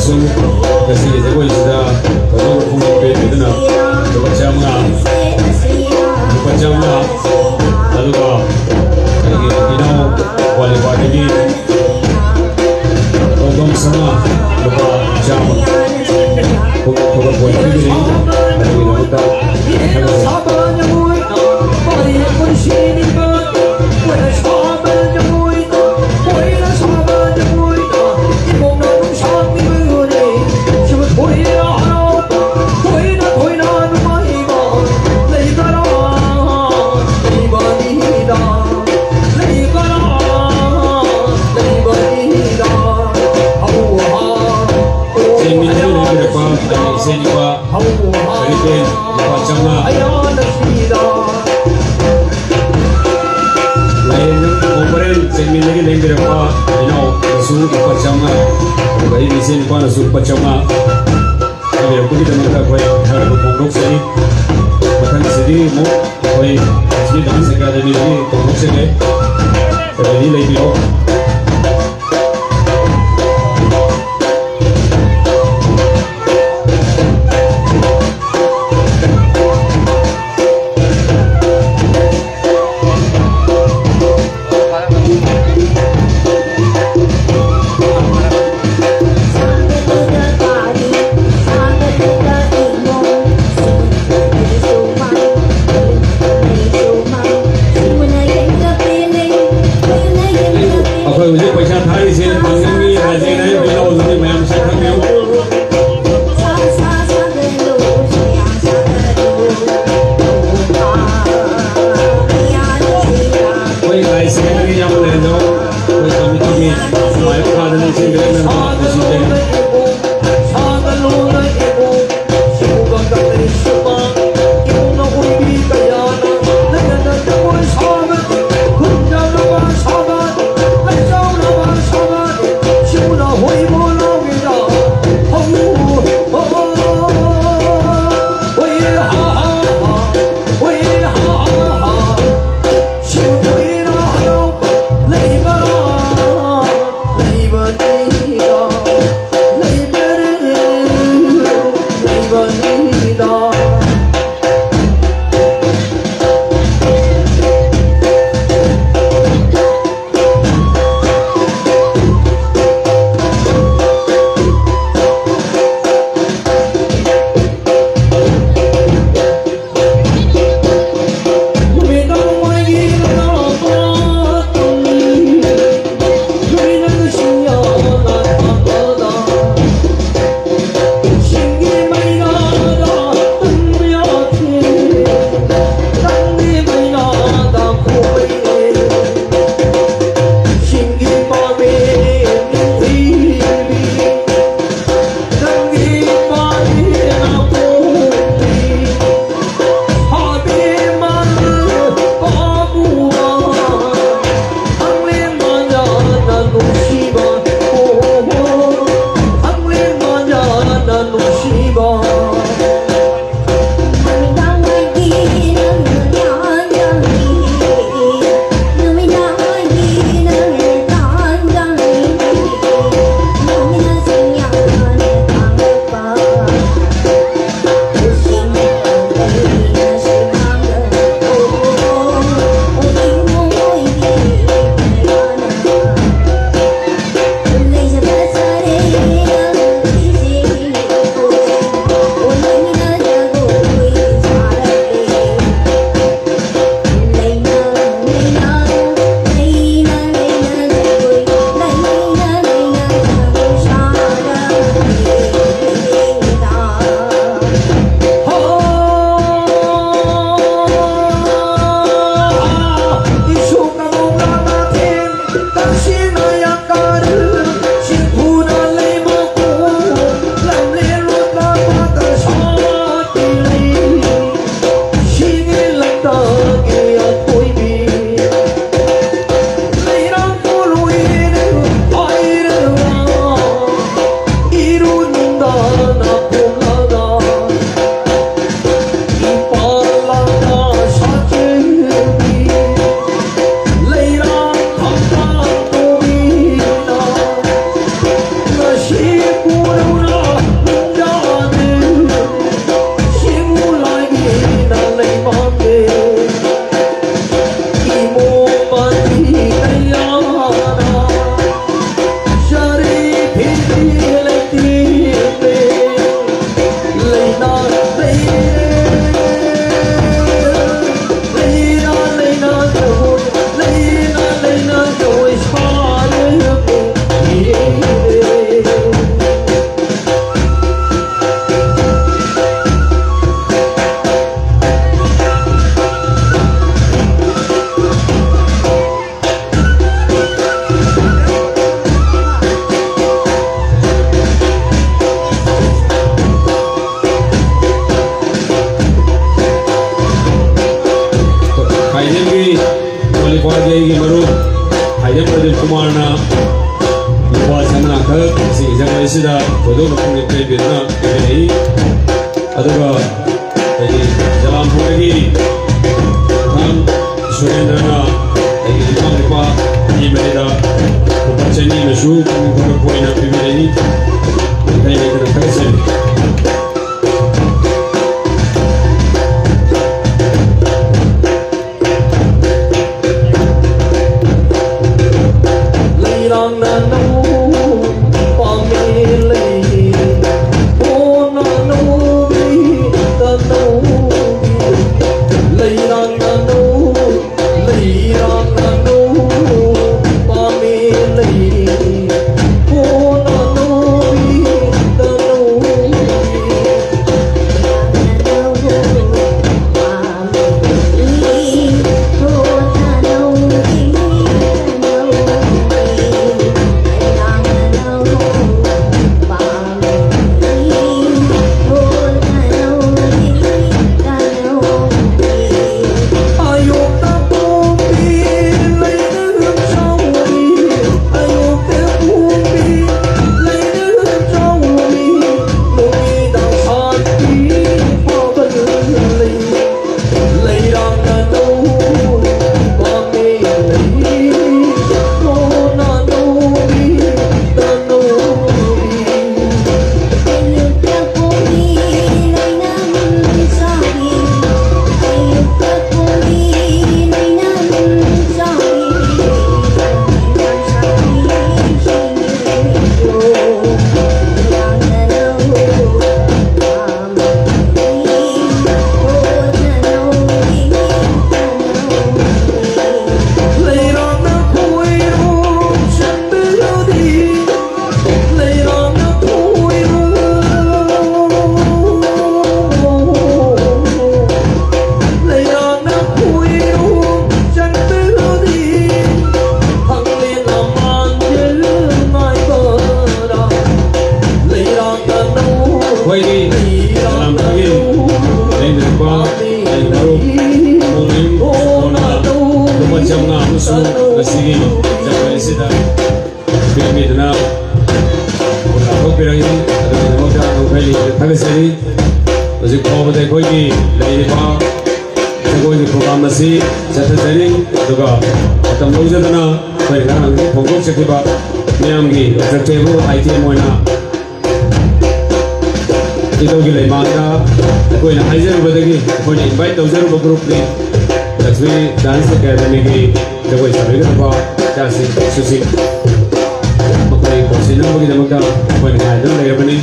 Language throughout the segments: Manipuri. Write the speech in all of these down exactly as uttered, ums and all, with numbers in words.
ꯉꯁꯤꯒꯤ ꯖꯒꯣꯏꯁꯤꯗ ꯊꯧꯒꯜ ꯄꯨꯡ ꯄꯦꯟꯕꯤꯗꯨꯅ ꯂꯨꯄꯥ ꯆꯥꯝꯃꯉꯥ, ꯂꯨꯄꯥ ꯆꯥꯝꯃꯉꯥ, ꯑꯗꯨꯒ ꯑꯩꯒꯤ ꯏꯅꯥꯎ ꯋꯥꯂꯤꯄꯥꯗꯒꯤ ꯂꯨꯄꯥ ꯆꯥꯝꯃꯉꯥ, ꯂꯨꯄꯥ ꯆꯥꯝꯃ ꯄꯨꯔꯛꯄꯒꯤ ꯑꯗꯨꯒꯤꯗꯃꯛꯇ ꯆꯦꯟꯃꯤꯟꯅꯗꯨꯅ ꯂꯩꯕꯤꯔꯛꯄ ꯑꯩꯒꯤ ꯏꯆꯦꯅꯨꯄꯥ ꯍꯔꯤꯇꯦꯟ, ꯂꯨꯄꯥ ꯆꯥꯝꯃꯉꯥ꯫ ꯂꯥꯏꯔꯦꯟ ꯈꯣꯡꯕꯔꯦꯟ ꯆꯦꯟꯃꯤꯟꯅꯒꯤ ꯂꯦꯡꯕꯤꯔꯛꯄ ꯏꯅꯥꯎꯅꯁꯨ ꯂꯨꯄꯥ ꯆꯥꯝꯃꯉꯥ꯫ ꯑꯗꯨꯒ ꯑꯩꯒꯤ ꯏꯆꯦꯅꯨꯄꯥꯅꯁꯨ ꯂꯨꯄꯥ ꯆꯥꯝꯃꯉꯥ ꯂꯩꯕꯤꯔꯛꯄꯒꯤꯗꯃꯛꯇ ꯑꯩꯈꯣꯏ ꯊꯥꯒꯠꯄ ꯐꯣꯡꯗꯣꯛꯆꯔꯤ꯫ ꯃꯊꯪꯁꯤꯗꯤ ꯑꯃꯨꯛ ꯑꯩꯈꯣꯏ ꯁꯤꯒꯤ ꯗꯥꯟꯁ ꯑꯦꯀꯥꯗꯃꯤꯗꯒꯤ ꯀꯧꯊꯣꯛꯆꯒꯦ꯫ ꯔꯦꯗꯤ ꯂꯩꯕꯤꯔꯣ꯫ ꯈꯥꯏꯗꯦꯝꯒꯤ ꯃꯣꯂꯤꯄꯥꯒꯤ ꯑꯩꯒꯤ ꯃꯔꯨꯞ ꯈꯥꯏꯗꯦꯝ ꯄ꯭ꯔꯗꯤꯞ ꯀꯨꯃꯥꯔꯅ ꯂꯨꯄꯥ ꯆꯥꯝꯃꯉꯥꯈꯛ ꯉꯁꯤꯒꯤ ꯖꯒꯣꯏ ꯑꯁꯤꯗ ꯊꯣꯏꯗꯣꯛꯅ ꯄꯨꯛꯅꯤꯡ ꯄꯦꯟꯕꯤꯗꯨꯅ ꯄꯤꯕꯤꯔꯛꯏ꯫ ꯑꯗꯨꯒ ꯑꯩꯈꯣꯏꯒꯤ ꯖꯂꯥꯝꯄꯨꯔꯗꯒꯤ ꯊꯥꯡ ꯁꯨꯔꯦꯟꯗ꯭ꯔꯅ ꯑꯩꯒꯤ ꯏꯅꯥꯎꯅꯨꯄꯥ ꯑꯅꯤ ꯃꯔꯤꯗ ꯂꯨꯄꯥ ꯆꯅꯤ ꯑꯃꯁꯨ ꯄꯨꯛꯅꯤꯡ ꯊꯧꯒꯠꯄ ꯑꯣꯏꯅ ꯄꯤꯕꯤꯔꯛꯏ꯫ ꯃꯊꯪ ꯃꯊꯪ ꯊꯥꯒꯠꯆꯔꯤ꯫ ꯄꯤꯔꯛꯏ꯫ ꯑꯗꯨꯒꯤꯗꯃꯛꯇ ꯅꯣꯡꯈꯩ ꯂꯩꯇꯅ ꯊꯥꯒꯠꯆꯔꯤ꯫ ꯍꯧꯖꯤꯛ ꯐꯥꯎꯕꯗ ꯑꯩꯈꯣꯏꯒꯤ ꯂꯩꯔꯤꯕ ꯖꯒꯣꯏꯒꯤ program ꯑꯁꯤ ꯆꯠꯊꯖꯔꯤ꯫ ꯑꯗꯨꯒ ꯃꯇꯝ ꯂꯧꯖꯗꯅ ꯑꯩꯈꯣꯏ ꯉꯔꯥꯡꯗꯒꯤ ꯐꯣꯡꯗꯣꯛꯆꯈꯤꯕ ꯃꯤꯌꯥꯝꯒꯤ attractive item ꯑꯣꯏꯅ ꯏꯙꯧꯒꯤ ꯂꯩꯃꯥꯡꯗ ꯑꯩꯈꯣꯏꯅ ꯍꯥꯏꯖꯔꯨꯕꯗꯒꯤ ꯑꯩꯈꯣꯏꯅ invite ꯇꯧꯖꯔꯨꯕ groupꯅꯤ, ꯂꯛꯁꯃꯤ Dance Academyꯒꯤ ꯖꯒꯣꯏ ꯁꯥꯕꯤꯒꯗꯕ ꯏꯆꯥꯁꯤꯡ ꯏꯁꯨꯁꯤꯡ꯫ ꯃꯈꯣꯏ ꯀꯧꯁꯤꯟꯅꯕꯒꯤꯗꯃꯛꯇ ꯑꯩꯈꯣꯏꯅ ꯉꯥꯏꯗꯨꯅ ꯂꯩꯔꯕꯅꯤ꯫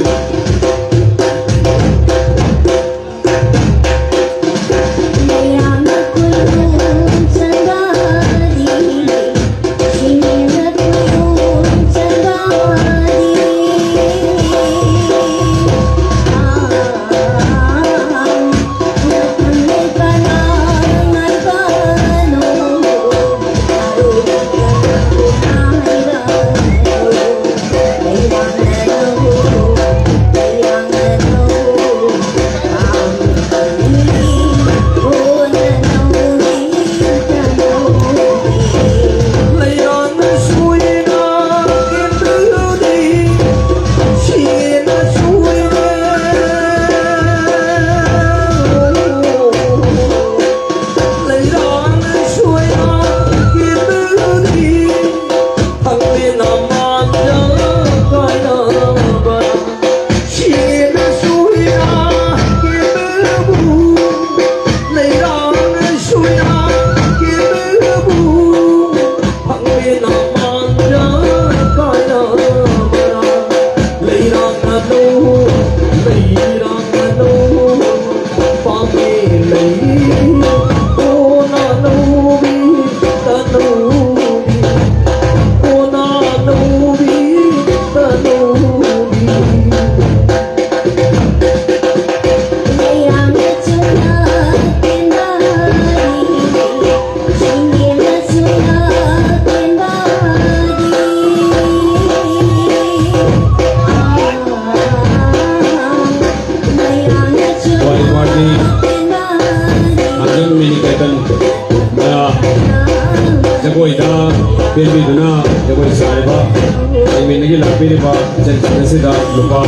ꯄꯤꯔꯤꯕ ꯆꯦꯟꯐꯝ ꯑꯁꯤꯗ ꯂꯨꯄꯥ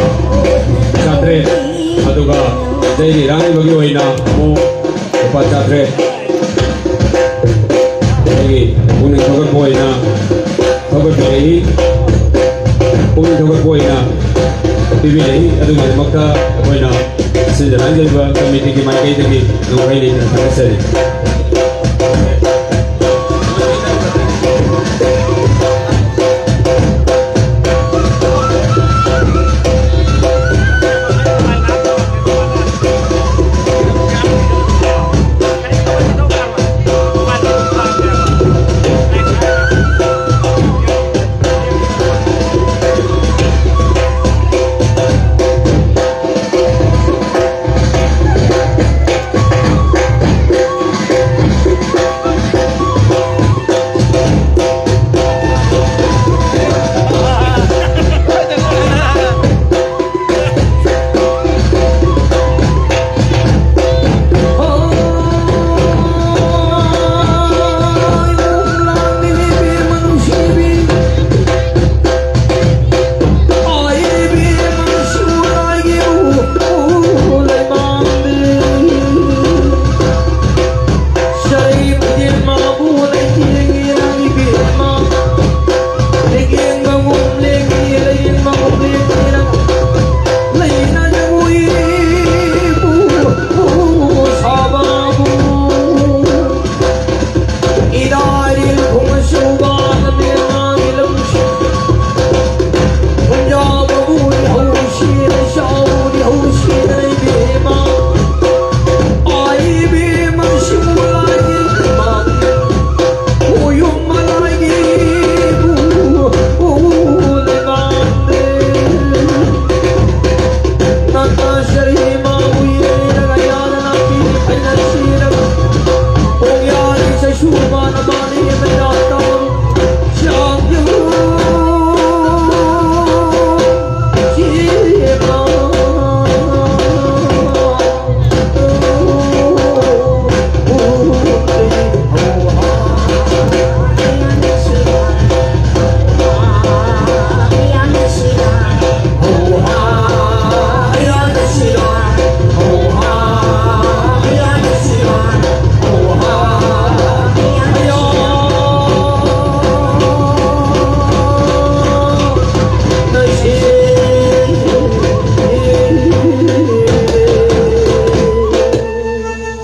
ꯆꯥꯇ꯭ꯔꯦꯠ, ꯑꯗꯨꯒ ꯏꯁꯩꯒꯤ ꯏꯔꯥꯡꯂꯤꯕꯒꯤ ꯑꯣꯏꯅ ꯑꯃꯨꯛ ꯂꯨꯄꯥ ꯆꯥꯇ꯭ꯔꯦꯠ꯫ ꯑꯩꯒꯤ ꯄꯨꯛꯅꯤꯡ ꯊꯧꯒꯠꯄ ꯑꯣꯏꯅ ꯊꯧꯒꯠꯄꯤꯔꯛꯏ, ꯄꯨꯛꯅꯤꯡ ꯊꯧꯒꯠꯄ ꯑꯣꯏꯅ ꯄꯤꯕꯤꯔꯛꯏ꯫ ꯑꯗꯨꯒꯤꯗꯃꯛꯇ ꯑꯩꯈꯣꯏꯅ ꯁꯤꯟꯖ ꯂꯥꯡꯖꯔꯤꯕ ꯀꯃꯤꯇꯤꯒꯤ ꯃꯥꯏꯀꯩꯗꯒꯤ ꯅꯣꯡꯃꯩ ꯂꯩꯅ ꯊꯥꯒꯠꯆꯔꯤ꯫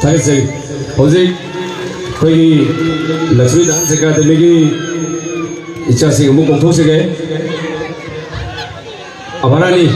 ꯍꯥꯏꯖꯩ꯫ ꯍꯧꯖꯤꯛ ꯑꯩꯈꯣꯏꯒꯤ ꯂꯛꯁꯃꯤ ꯗꯥꯟꯁ ꯑꯦꯀꯥꯗꯃꯤꯒꯤ ꯏꯆꯥꯁꯤꯡ ꯑꯃꯨꯛ ꯀꯧꯊꯣꯛꯆꯒꯦ꯫ ꯑꯚꯥꯔꯥꯅꯤ꯫